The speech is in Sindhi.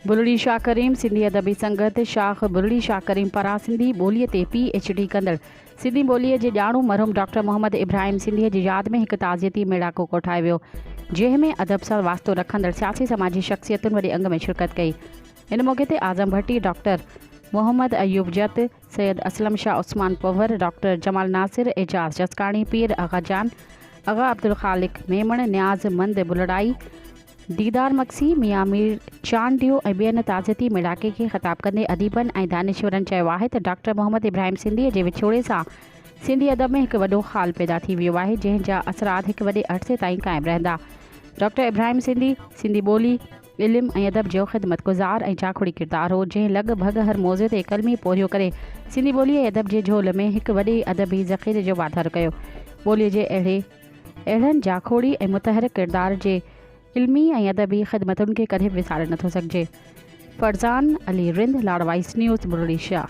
بلڙي شاهه ڪريم، سنڌي ادبي سنگت شاخ بلڙي شاهه ڪريم پاران سنڌي ٻوليء تي پي ايڇ ڊي ڪندڙ سنڌي ٻوليء جي ڄاڻو مرحوم ڊاڪٽر محمد ابراهيم سنڌيء جي ياد ۾ هڪ تعزيتي ميڙاڪو ڪوٺايو ويو، جنهن ۾ ادب سان واسطو رکندڙ سياسي سماجي شخصيتن وڏي انگ ۾ شرڪت ڪئي. ان موقعي تي اعظم ڀٽي، ڊاڪٽر محمد ايوب جت، سيد اسلم شاهه عثمان پنهور، ڊاڪٽر جمال ناصر، اعجاز جسڪاڻي، پير آغا جان، آغا عبدالخالق ميمڻ، نياز مند بلڙائي، ديدار مگسي، ميان مير چانڊيو ۽ ٻين تعزيتي ميڙاڪي کي خطاب ڪندي اديبن ۽ دانشورن چيو آهي ته ڊاڪٽر محمد ابراهيم سنڌيء جي وڇوڙي سان سنڌي ادب ۾ هڪ وڏو خال پيدا ٿي ويو آهي جنهن جا اثرات هڪ وڏي عرصي تائين قائم رهندا. ڊاڪٽر ابراهيم سنڌي، سنڌي ٻولي، علم ۽ ادب جو خدمتگذار ۽ جاکوڙي ڪردار هو جنهن لڳ ڀڳ هر موضوع تي قلمي پورهيو ڪري سنڌي ٻولي ۽ ادب جي جهول ۾ هڪ وڏي ادبي ذخيري جو واڌارو ڪيو. ٻوليء جي اهڙي. اهڙن جاکوڙي ۽ متحرڪ ڪردار جي علمي ۽ ادبي خدمتن کي ڪڏهن به وساري نٿو سگهجي. Farzan Ali Rind, Lar voice news, Bulri Shah.